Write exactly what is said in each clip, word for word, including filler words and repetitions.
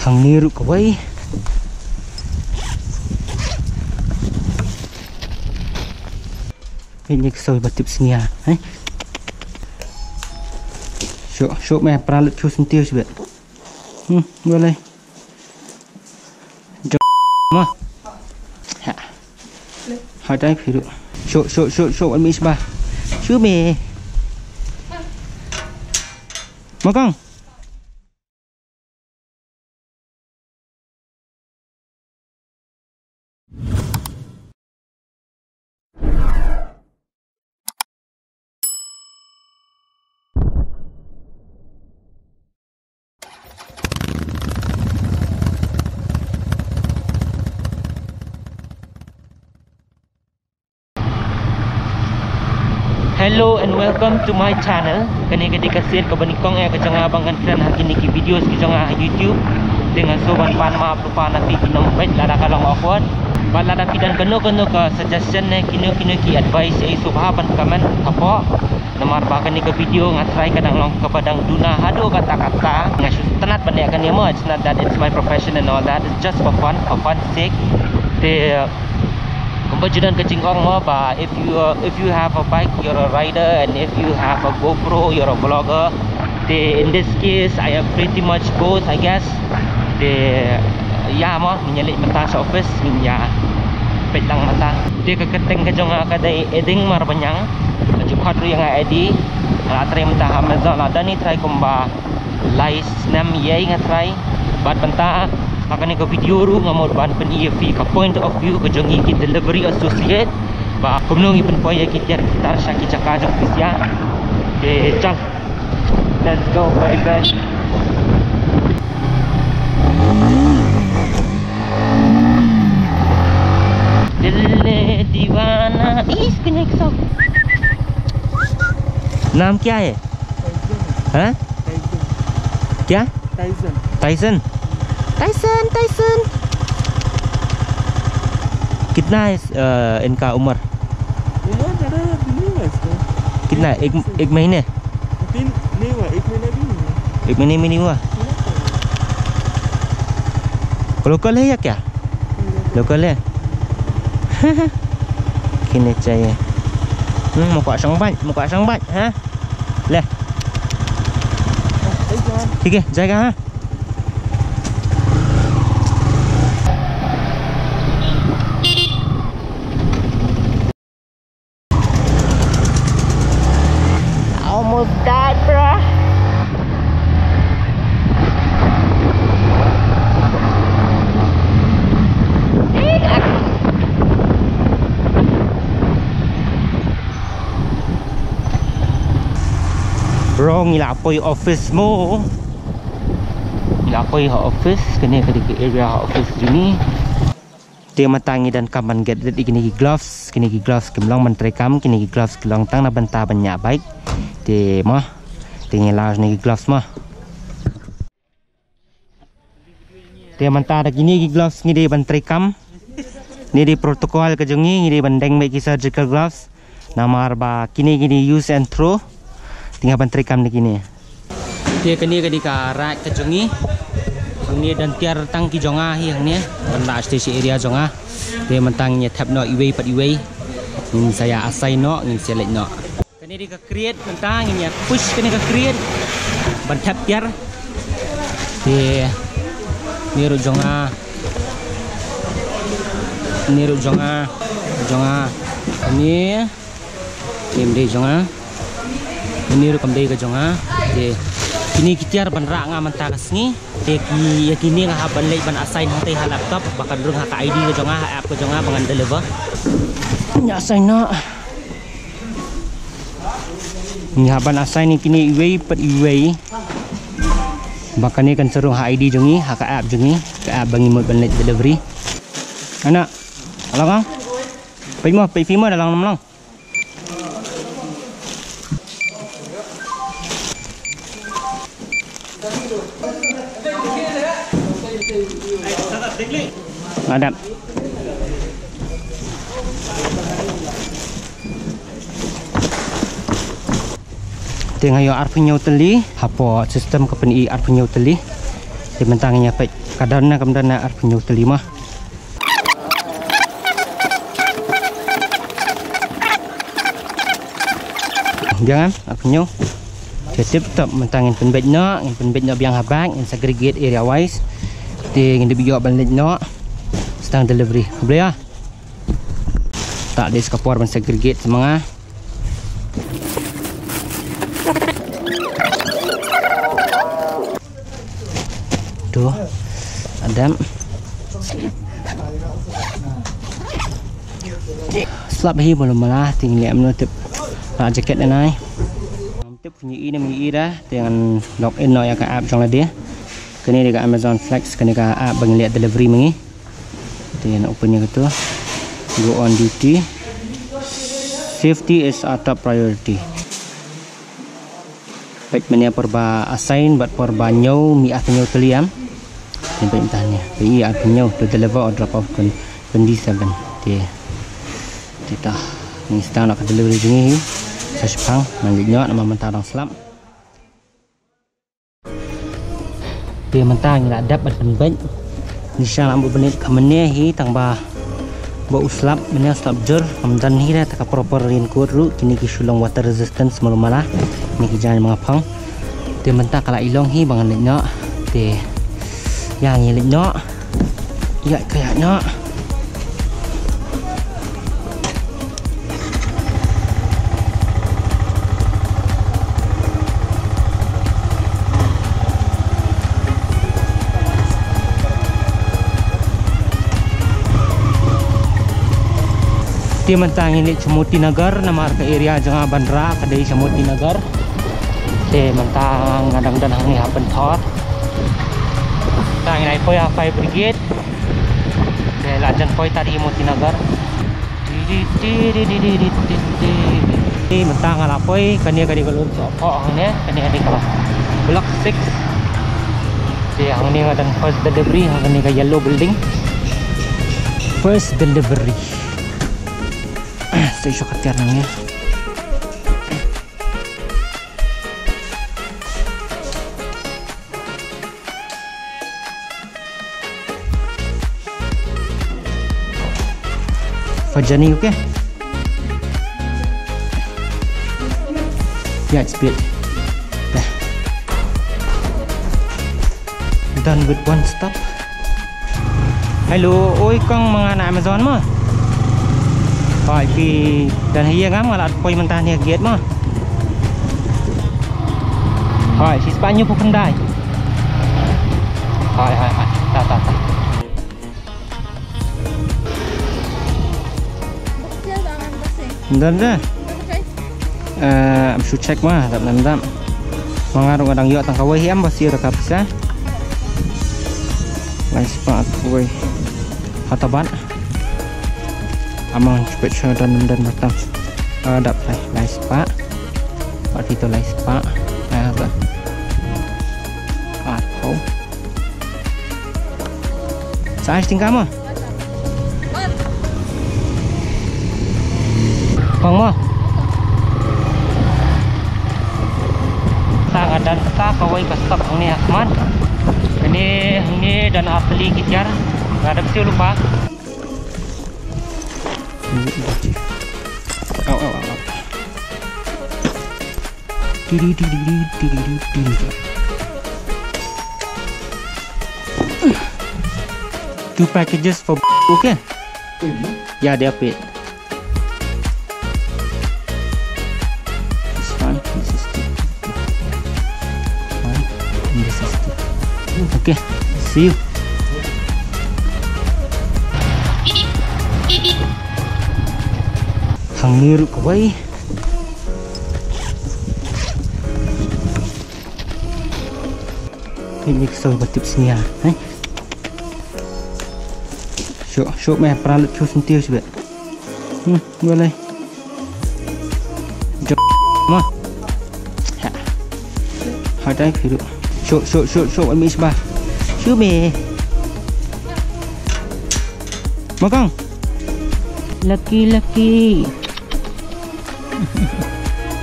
Hangne ruh kawei. Hei, ni ka soi ba tip snia, eh? Shuh, shuh, me pra lut khu sentiw sibet. Hmm, boleh. Jom, ma. Ha. Ha, dai, phiru. Shuh, shuh, shuh, shuh, wan mi sba. Shuh, me. Makang. Hello and welcome to my channel. Kane ka dei ka sien kaba nyngkong eh ka jong nga ba ngan kren ha kine ki videos ki jong nga ha YouTube. Te nga sngewbha ban pan map lypa na phi ki nongpeit lada ka long awkward. Bad lada phi don kano kano ka suggestion ne kino kino ki advice eh sngewbha ban comment hapoh. Namar ba kane ka video nga try ka dang long kaba dang duna haduh katta katta. Nga shu tynnat ban leh kane mo, it's not that it's my profession and all that. It's just for fun, for fun sake. Te kumba ju don ka jingong mo ba if you, uh, if you have a bike, you're a rider, and if you have a GoPro, you're a vlogger. Te in this case I am pretty much both, I guess. Te ïa mo, ngin ïa leit mynta sha office, ngin ïa peit lang mynta. Te ka kyrteng ka jong nga ka dei Eding Marbaniang. Ka ju khot ruh ïa nga Eddie. Nga la trei mynta ha Amazon, la don i trai kumba lai snem ïa nga trai. Bad mynta ha kane ka video ruh nga mut ban pyni ïa phi ka point of view ka jong ngi ki delivery associate ba kumno ngi pynpoi ïa ki tiar ki tar sha ki jaka jong phi sha. Te chal. Let's go, baby. दिल दीवाना, इश्क ने एक सौ। नाम क्या है? हैं? क्या? टाइसन। टाइसन? टाइसन, टाइसन। कितना है इस, अ, इनका उम्र? उम्र ज़्यादा नहीं हुआ इसका। कितना? एक, एक महीने? तीन, नहीं हुआ, एक महीना भी नहीं हुआ। एक महीने में नहीं हुआ? नहीं हुआ। लोकल है या क्या? लोकल। लोकल है? कितने चाहिए? हम्म, मुका संगबाज, मुका संगबाज, हाँ? ले। ठीक है, जाएगा, हाँ? Almost died, bruh. Bro, ngi la poi office mo. Ngi la poi ha office, kane ka dei ka area ha office jong ngi. Te mynta ngi donkam ban get rid ïa kine ki gloves, kine ki gloves kim long ban trei kam, kine ki gloves ki long tang na bynta ban ñiah bike. Te mo, te ngi la kine ki gloves mo. Te mynta da kine ki gloves ngi dei ban trei kam. Kine dei protocol ka jong ngi, ngi dei ban deng beit ki surgical gloves. Namar ba kine kine use and throw. Te nga ban trei kam da kine. Te kane ka dei ka rack ka jong ngi. Hangne don tiar tang ki jong nga hi hangne. Ban da sha area jong nga. Te mynta ngin ïa thep noh iwei pat iwei. Ngin sa ïa assign noh, ngin sa ïa leit noh. Kane dei ka crate mynta ngin ïa push kane ka crate. Ban thep tiar. Te ni ruh jong nga. Ni ruh jong nga. Jong nga. Ni. Ni dei jong nga. Ni ruh kam dei ka jong nga. Te kine ki tiar ban rah nga mynta ka sngi. Te ki, ïa kine nga hap ban leit ban assign hangtei ha laptop ba kan rung ha ka I D ka jong nga, ha app ka jong nga ba ngan deliver. Ïa assign noh. Nga hap ban assign ïa kine iwei pat iwei. Ba kane kan sa rung ha I D jong ngi, ha ka app jong ngi, ka app ba ngi mut ban leit delivery. Ana, alang ang. Peit mo, peit phi mo, da lang nam lang. Ngadap. Te nga ïoh arphew hynñiew tylli, hapoh system ka pyni arphew hynñiew tylli. Te mynta ngin ïa peit ka don ne kam don ne arphew hynñiew tylli mo. Biang em, arphew hynñiew. Te tip top, mynta ngin pynbeit noh, ngin pynbeit noh biang ha bag, ngin segregate area wise. Te ngin dep ïoh ban leit noh. Stang delivery. Khublei ah. Te dei sa ka por ban segregate sa ma nga. Tu. Adam. Slap hi, mala mala, te ngin leh kumno tip. Lah jacket ne nai. Tip, ngi i ne ngi i da, te ngan log in noh ïa ka app jong lade. Kane dei ka Amazon Flex, kane ka app ba ngin leh delivery ma ngi. Te ngan open ïa katu. Go on duty. Safety is our top priority. Peit mynne por ba assign bad por ba ñiew, mih arphew hynñiew tylli em. Te peit mynta hangne. Peit arphew hynñiew to deliver or drop off twenty-seven. Te. Te ta. Ngi start noh ka delivery jong ngi hi. Sa shipang, ngan leit noh namar mynta dang slap. Te mynta ngi la dep ban pynbeit. Ngi shu lah ban pynbeit ka mynne hi tang ba, ba u slap, mynne u slap jur, kam don hi da ka proper raincoat ruh, kine ki shu long water resistance malu mala. Kine ki jaiñ ma nga phong. Te mynta ka la i long hi ba ngan leit noh. Te ïa ngi leit noh. Ïa ka ïa noh. Te mynta ngi leit sha Motinagar, namar ka area jong nga ban rah ka dei sha Motinagar. Te mynta nga dang don hangne ha Pynthor. Te ngi la poi ha Fire Brigade. Te la jan poi tar i Motinagar. Te mynta nga la poi, kane ka dei ka lum sohphoh hangne, kane ka dei ka block six. Te hangne nga don first delivery, hangne ka yellow building. First delivery. Sa shu ka tiar hangne. For journey, okay? Yeah, it's bit. Dah. Done with one stop. Hello, oi kong, ma nga na Amazon mo. Hoi, phi don ha ïing ngam, nga la poi mynta hangne ha gate mo. Hoi, shispah hynñiewphew khyndai. Hoi, hoi, hoi. Ta, ta, ta. Don da. Eh, am shu check ma, dap nam dap. Ma nga ruh nga dang ïoh tang kawei hi, em ba siew da ka pisa. Lai spah kawei. Hata bat. Amang cepet sha don nam don batang. Eh, dap lai, lai spah. Bat pito lai spah. Eh, ba. Arphew. Sa ai sting kama? Pang mo. Ta nga don ta kawei ka stop hangne ha khmat. Kane hangne don ar tylli ki tiar. Nga dep siew lypa. Au, au, au, au. Two packages for, okay? Yeah, they are paid. This one, this is two. One, and this is two. Okay, see you. Hangne ruh kawei. Ini kisah batip sini ya, eh? Syuk, syuk meh, pernah lut syuk sentiu sebab. Hmm, boleh. Jom, mah. Ha. Hadai kiru. Syuk, syuk, syuk, syuk, ambil sebab. Syuk meh. Magang. Laki-laki.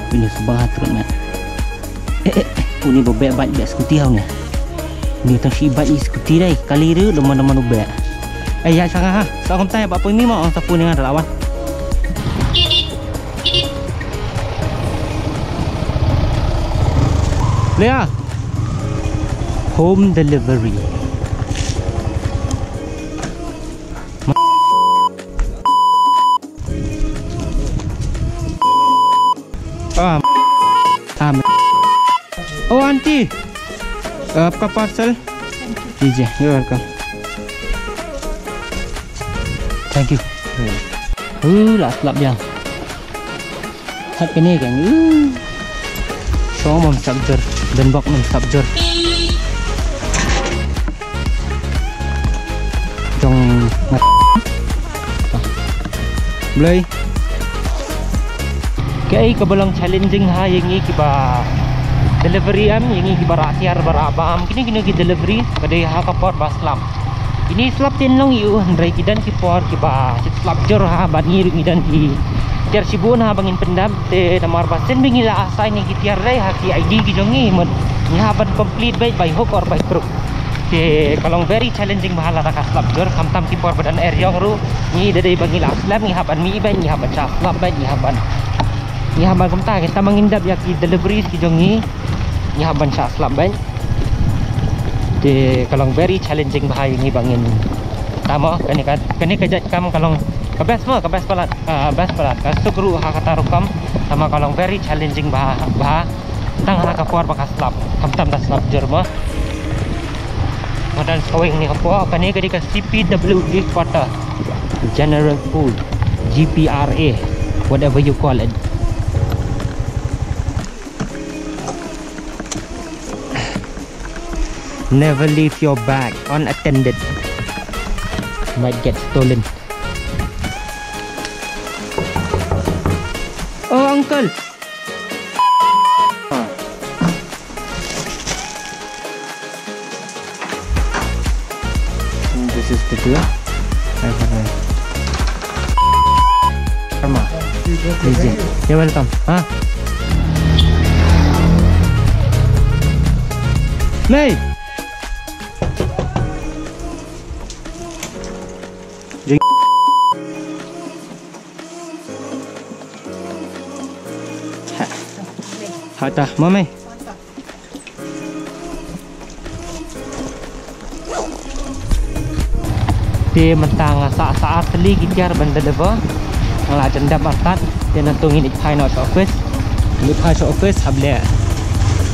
Ini sebelah terus, Mat. Uni ba beh bait beh scooty ha uni. Ni tang shi bait i scooty dai kali ru dama dama nu beh. Eh ya sanga ha. Sa kom tai ba pun mi ma ong sa pun ngan lawan. Lea. Home delivery. Ah, ah, oh, aunty. Uh, आपका पार्सल लीजिए, you're welcome. Thank you. Uh, la slap biang. Hat kane kan. Uh. Shong mam slap jur, dan bok mam slap jur. Jong ngat. Blei. Kaei kaba long challenging ha ïa ngi kiba delivery em, ïa ngi kiba rah tiar ba rah bam, kine kine ki delivery ka dei ha ka por ba slap. Kine slap te long ïa u hynrei ki don ki por kiba slap jur ha bad ngi ruh ngi don ki tiar shibun ha ba ngin pyndap te namar ba sien ba ngi la assign ïa ki tiar dei ha ki I D ki jong ngi mut ngi hap ban complete beit by hook or by crook. Te ka long very challenging bha lada ka slap jur, khamtam ki por ba don eriong ruh ngi da dei ba ngi la slap, ngi hap ban mih beit, ngi hap ban shah slap beit, ngi hap ban, ngi hap ban kumta, kita ma ngin dap ïa ki deliveries ki jong ngi, ngi hap ban shah slap beit. Te ka long very challenging bha ïa ngi ba ngin tamo kane ka, kane ka jait kam ka long ka best mo, ka best palat, ah, best palat, ka suk ruh ha kata rukom, tama ka long very challenging bha, bha. Tang ha ka por ba ka slap, khamtam da slap jur mo. Madan sawing ni ka por, kane ka dei ka C P W A quarter, General Pool, G P R A, whatever you call it. Never leave your bag unattended. Might get stolen. Oh, uncle. This is the deal. Karma. Easy. You're welcome. Huh? Mei. Ha. Ha ta, mami. Te mynta nga sah sah ar tylli ki tiar ban deliver. Nga la jan dep artat. Te nangtu ngin ïa phai noh sha office. Ngin ïa phai sha office hap leh,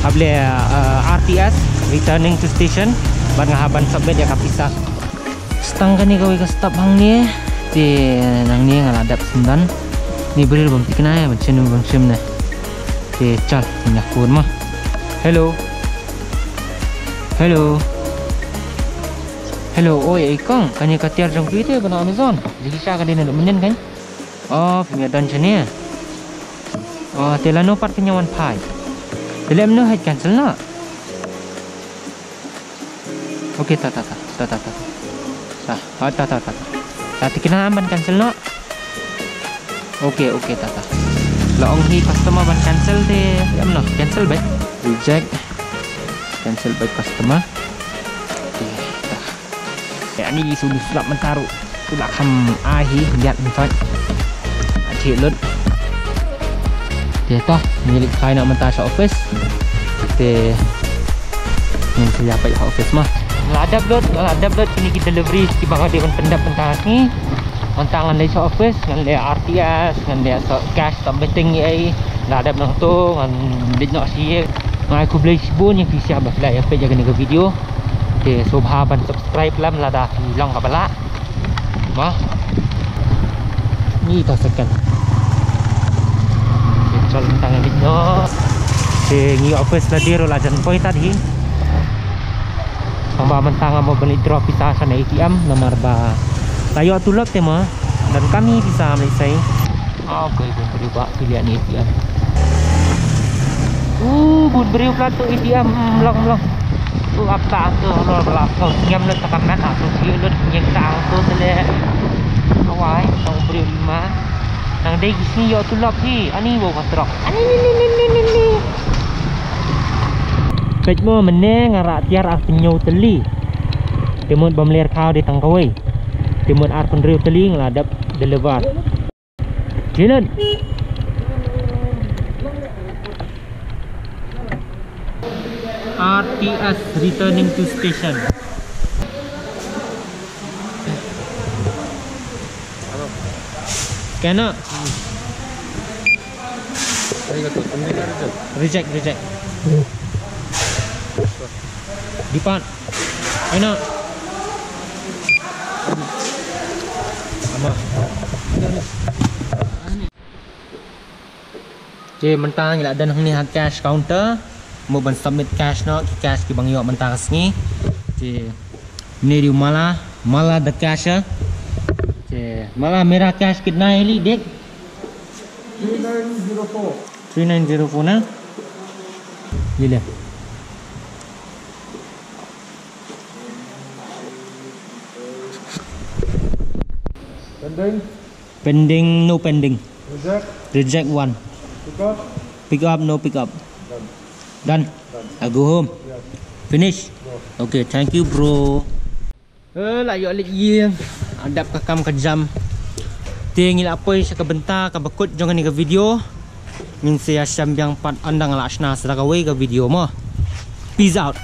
hap leh, eh, R T S, returning to station. Bad nga hap ban submit ïa ka pisa. Sa tang kane kawei ka stop hangne. Te nangne nga la dep syndon. Ni briew bym thikna ïa ban shim bym shim ne. Te chal ngin ïa phone mo. Hello. Hello. Hello, oi, ei kong, kane ka tiar jong phi te ba na Amazon. Jong phi sha ka dei naduh mynnin kan? Oh, phim ïa don shane. Oh, te lano pat phin ïa wan phai? Te lehse mano hei cancel noh. Okay, ta ta ta ta ta ta. Ta, ha, ta ta ta ta. Ta, te kine am ban cancel noh. Okay, okay, ta ta. La ong hi customer ban cancel te, ïa mano, cancel beit. Reject. Cancel by customer. Okay, ta. Ïa, ani su du slap mynta ruh. Su la kham ai hi, biat mynta. Athi lut. Te to, ngi leit phai noh mynta sha office. Te ngin sa ïa peit ha office mo. La dep lut, la dep lut kine ki delivery kiba nga dei ban pyndep mynta sngi. Mynta ngan leit sha office, ngan leit R T S, ngan leit sa cash submitting ei. La dep nangto, ngan leit noh sha ïing. Nga ai khublei shibun ïa phi sha ba phi la ïa peit ïa kane ka video. Te sngewbha ban subscribe lem lada phi long kaba lah. Mo. Ni to second. Te chal mynta ngan leit noh. Te ngi office la dei ruh la jan poi tad hi. Tang ba mynta nga mo ban withdraw pisa sha na A T M namar ba la ïoh tulop te mo. Donkam hi pisa, me lehse. Ah, okay, bun briew ba phi leh na A T M. Uh, bun briew pla tu A T M, mm, long long. Tu ap ta tu halor ba la sngewsih lut ta ka met, ah, tu sngewsih lut ñieng ta tu te leh. Kawei, tang briew lima. Nang dei ki sngi ïoh tulop hi, ani wow ka trok. Ani ni ni ni ni ni ni. Peit mo mynne nga rah tiar arphew hynñiew tylli. Te mut ba mler khaw dei tang kawei. Te mut arphew hynriew tylli nga la dep deliver. Te lut. R T S returning to station. Kena. Reject, reject. Depart. Kena. Ama. Te mynta ngi la don hangne ha cash counter. Mo ban submit cash noh, ki cash kiba ngi ïoh mynta ka sngi. Te mynne dei u Mala, Mala the cashier. Te Mala, mera cash kitna hai li, dekh? Three nine zero four. Three nine zero four na? Ye le. Pending. Pending, no pending. Reject. Reject one. Pick up. Pick up, no pick up. Done. Done. Done. I go home. Yes. Finish. Go. Okay, thank you, bro. Eh, la ïoh leit ïing. Adap ka kam ka jam. Te ngi la poi sha ka bynta kaba kut jong kane ka video. Ngin sa ïa shem biang pat ynda nga la shna sa da kawei ka video mo. Peace out.